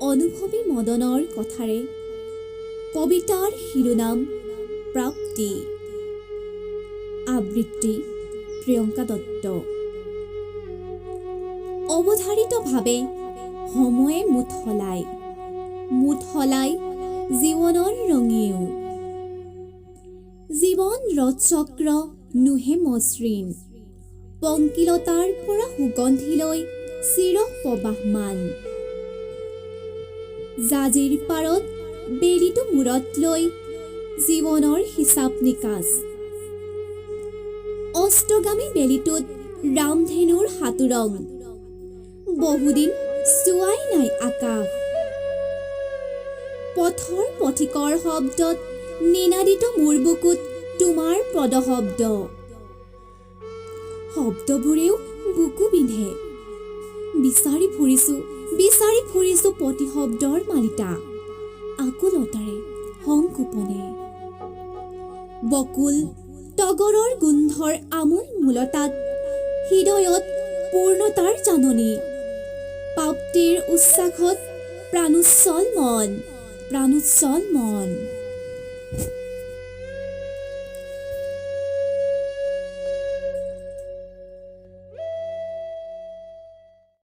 অনুভৱী মদনৰ কথাৰে কবিতাৰ শিৰোনাম প্ৰাপ্তি। আবৃত্তি প্ৰিয়ংকা দত্ত। অৱধাৰিতভাৱে সময়ে মোট সলায়, মোট সলায় জীৱনৰ ৰঙেও। জীৱন ৰথচক্ৰ নোহে মসৃণ, পংকিলতাৰ পৰা সুগন্ধিলৈ চিৰ প্ৰবাহমান। জাঁজীৰ পাৰত বেলিটো মূৰত লৈ জীৱনৰ হিচাপ নিকাচ। অস্তগামী বেলিটোত ৰামধেনুৰ সাতোৰং। বহুদিন চোৱাই নাই আকাশ। পথৰ পথিকৰ শব্দত নিনাদিত মোৰ বুকুত তোমাৰ পদশব্দ। শব্দবোৰেও বুকু বিন্ধে। বিচাৰি ফুৰিছো, বিচাৰি ফুৰিছো প্ৰতিশব্দৰ মালিতা, আকুলতাৰে, সংগোপনে। বকুল তগৰৰ গোন্ধৰ আমোল মূলতাত হৃদয়ত পূৰ্ণতাৰ জাননী। প্ৰাপ্তিৰ উচ্ছ্বাসত প্ৰাণোচ্ছল মন, প্ৰাণোচ্ছল মন।